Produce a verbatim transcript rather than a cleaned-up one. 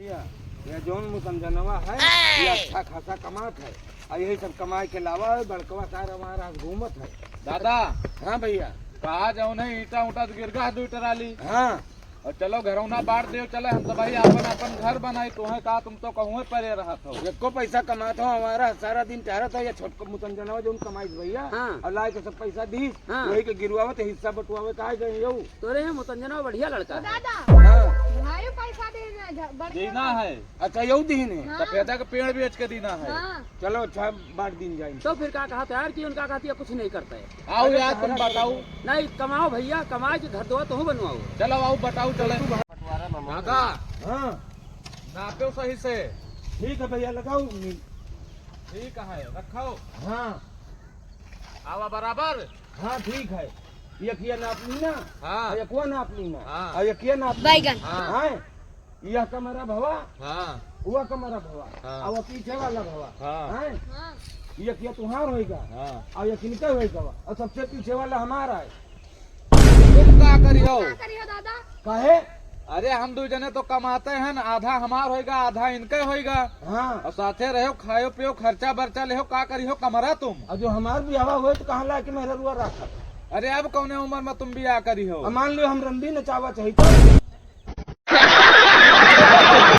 भैया, ये जौन मुतंजनवा है, ये अच्छा खासा कमात है, और यही सब कमाई के लावा है, बड़कवा सारा हमारा हाथ घूमत है। दादा। हाँ भैया। कहा जौन है, ईंटा उंटा तो गिर गा दो ट्राली। हाँ। और चलो घरौना बांट देव, चले हम तो भाई अपन अपन घर बनाई, तुम्हें कहा, तुम तो कहूँ परे रहत हो। एको पैसा कमात हो, हमारा सारा दिन टहरत हो, ये छोटको मुतंजनवा जौन कमाई भैया, हाँ। और लाए के सब पैसा दीस, हाँ। वही के गिरवावत हिस्सा बटुआवे का गए यू। तोरे है मुतंजनवा बढ़िया लड़का है। दादा, हाँ। भाई पैसा देना, बढ़िया देना है। अच्छा, यू दीन है? हाँ। सफेदा का पेड़ बेच के देना है। हाँ। चलो, अच्छा, बांट दीन जाए। तो फिर का कहा यार कि उनका कहती है, कुछ नहीं करता है। आओ अरे यार, तुम बताओ। नहीं, कमाओ भैया, कमाए के घर दुआर तुहू बनवाओ। चलो, आओ, बताओ, चले। दादा, हाँ। नापो सही से। ठीक है भैया, लगाओ। ठीक है, रखो। हाँ। आवा बराबर। हाँ, ठीक है। यकिया नाप ली ना? हाँ। और यकुआ नाप ली ना? हाँ। और यकिया नाप ली ना? बैगन। हाँ। हाँ। यह कमरा भवा, हाँ। वह कमरा भवा, हाँ। और वह पीछे वाला भवा। हाँ। हैं? हाँ। यकिया तुहार होइगा, हाँ। और यकिनका होइगा, और सबसे पीछे वाला हमारा है। तुम का करिहो? का करिहो दादा? काहे? अरे हम दू जने तो कमाते हैं ना, आधा हमार होइगा, आधा इनके होइगा। हाँ। और साथे रहो, खायो पियो, खर्चा बर्चा लेहो, का करिहो कमरा तुम? और जो हमार बियाह होए तो कहाँ लाके मेहररुआ रखा? अरे अब कौने उम्र में तुम बियाह करिहो? अब मान लियो हम रंडी नचावा चाहिए तो?